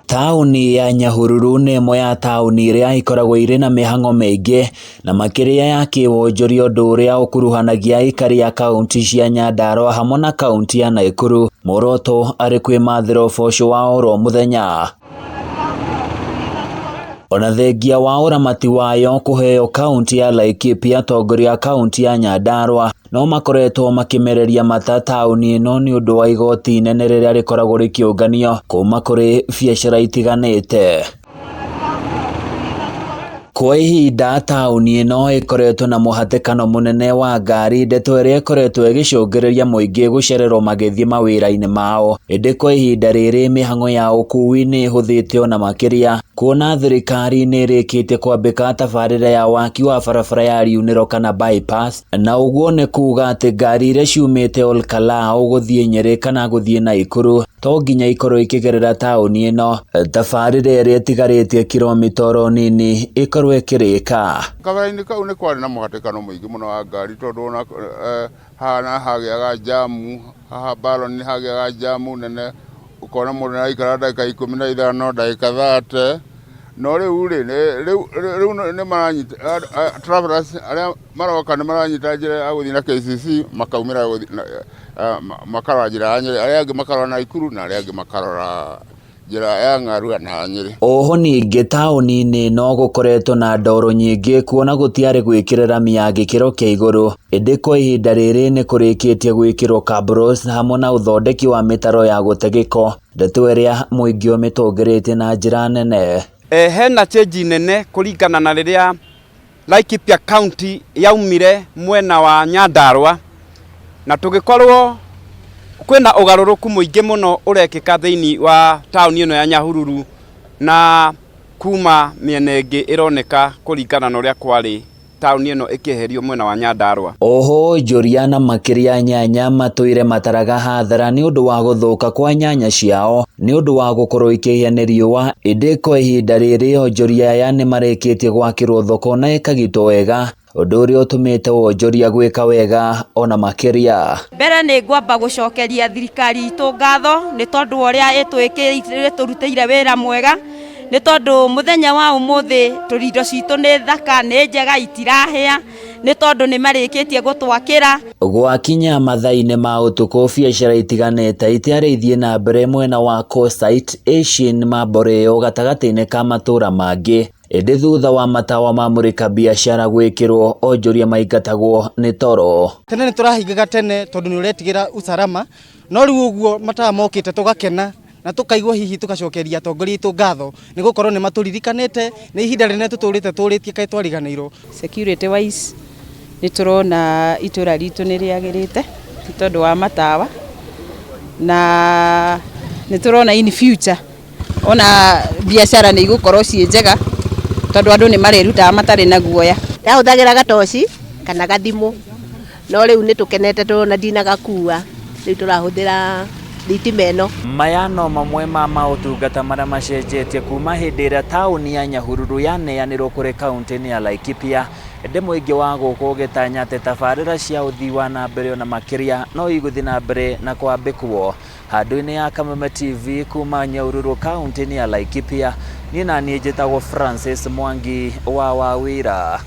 Taũni ya Nyahururu nĩ ĩmwe ya taũni iria ikoragwo irĩ na mĩhang'o mĩingĩ na makĩria ya kĩwonjoria ũndũ ũrĩa ũkuruhanagia aikari a kauntĩ cia Nyandarua hamwe na kauntĩ ya Naikuru, muoroto arĩ kwĩmathĩra ũboco wa oro mũthenya. Ona thengia wa ũramati wayo kũheo kauntĩ ya Laikipia, atongoria a kauntĩ ya Nyandarua no makoretwo makĩmereria mata taũni ĩno nĩ ũndũ wa igoti inene rĩrĩa rĩkoragwo rĩkĩũnganio kuma kũrĩ biacara itiganĩte. Kwa ihinda taũni ĩno ĩkoretwo na mũhatĩkano mũnene wa ngari, ndeto ĩrĩa ĩkoretwo ĩgĩcũngĩrĩria mũingĩ gũcererwo magĩthiĩ mawĩra-inĩ mao. Ĩndĩ kwa ihinda rĩrĩ mĩhang'o ya ũkui nĩ ĩhũthĩte ona makĩria, kuona thirikari nĩ ĩrĩkĩtie kwambĩka tabarĩra ya waki wa barabara ya riunĩro kana bypass, na ũguo nĩ kuga atĩ ngari iria ciumĩte Ol Kalou gũthiĩ Nyĩrĩ kana gũthiĩ Naikuru to nginya ikorwo ikĩgerera taũni ĩno, tabarĩra ĩrĩa ĩtigarĩtie kilomita oro nini ĩkorwo ĩkĩrĩka. Kabara-inĩ kau nĩ kwarĩ na mũhatĩkano mũingĩ mũno wa ngari tondũ ona haha hagĩaga jamu, haha Baron nĩ hagĩaga jamu nene, ũkona mũndũ nĩ araikara ndagĩka 15, ndagĩka 30, no rĩu rĩ, rĩu nĩ maranyita travelers arĩa maroka nĩ maranyita njĩra ya gũthiĩ na KCC makaumĩra makarora njĩra ya Nyĩrĩ, arĩa angĩ makarora Naikuru na arĩa angĩ makarora njĩra ya Ng'arua na Nyĩrĩ. Oho ningĩ taũni-inĩ ĩno gũkoretwo na ndoro nyingĩ kuona gũtiarĩ gwĩkĩre rami ya gĩkĩro kĩa igũrũ, ĩndĩ kwa ihinda rĩrĩ nĩ kũrĩkĩtie gwĩkĩrwo cabros hamwe na ũthondeki wa mĩtaro ya gũte gĩko, ndeto ĩrĩa mũingĩ ũmĩtũngĩrĩtie na njĩra nene. Hena change nene kũringana na rĩrĩa Laikipia County yaumire mwena wa Nyandarua na tũgĩkorwo kwĩna ũgarũrũku mũingĩ mũno ũrekĩka thĩinĩ wa taũni ĩno ya Nyahururu na kuma mĩena ĩngĩ ĩroneka kũringana na ũrĩa kwarĩ taũni ĩno ĩkĩeherio mwena wa Nyandarua. Oho onjoria na makĩria nyanya matũire mataraga hathara nĩ ũndũ wa gũthũka kwa nyanya ciao nĩ ũndũ wa gũkorwo ikĩhĩa nĩ riũa, ĩndĩ kwa ihinda rĩrĩ onjoria aya nĩ marĩkĩtie gwakĩrwo thoko na ĩkagitwo wega, ũndũ ũrĩa ũtũmĩte wonjoria gwĩka wega ona makĩria. Mbere nĩ ngwamba gũcokeria thirikari itũ ngatho nĩ tondũ wa ũrĩa ĩtũrutĩire wĩra mwega, nĩ tondũ mũthenya wa ũmũthĩ indo citũ nĩ thaka, nĩ njega, itirahĩa, nĩ tondũ nĩ marĩkĩtie gũtwakĩra. Gwakinya mathaa-inĩ ma ũtukũ biacara itiganĩte itiarĩ ithiĩ na mbere mwena wa Coastsite, Asian Mamboleo gatagatĩ-inĩ ka matũra mangĩ, ĩndĩ thutha wa matawa ma mũrĩka biacara gwĩkĩrwo onjoria maingatagwo nĩ toro. Tene nĩ tũrahingaga tene tondũ nĩ ũretigĩra usalama, no rĩu ũguo matawa mokĩte tũgakena na tũkaigua hihi tũgacokeria atongoria aitũ ngatho nĩ gũkorwo nĩ matũririkanĩte, nĩ ihinda rĩnene tũtũrĩte tũrĩtie kaĩ twariganĩirwo. Security wise nĩ tũrona itũra ritũ nĩ rĩagĩrĩte nĩ tondũ wa matawa na nĩ tũrona in future ona biacara nĩ igũkorwo ciĩ njega tondũ andũ nĩ marĩrutaga matarĩ na guoya. Ndahũthagĩra gatoci kana gathimũ, no rĩu nĩ tũkenete tondũ ndinagakua, rĩu tũrahũthĩra thitima ĩno. Maya no mamwe ma maũtungata marĩa macenjetie kuma hĩndĩ ĩrĩa taũni ya Nyahururu yaneanĩrwo kũrĩ kauntĩ-inĩ ya Laikipia, ĩndĩ mũingĩ wa gũkũ ũgĩtanya atĩ tabarĩra cia ũthii wa na mbere ona makĩria no igũthiĩ na mbere na kwambĩkwo. Handũ-inĩ ya Kameme TV kuma Nyahururu kauntĩ-inĩ ya Laikipia, niĩ na niĩ njĩtagwo Francis Mwangi wa Wawira.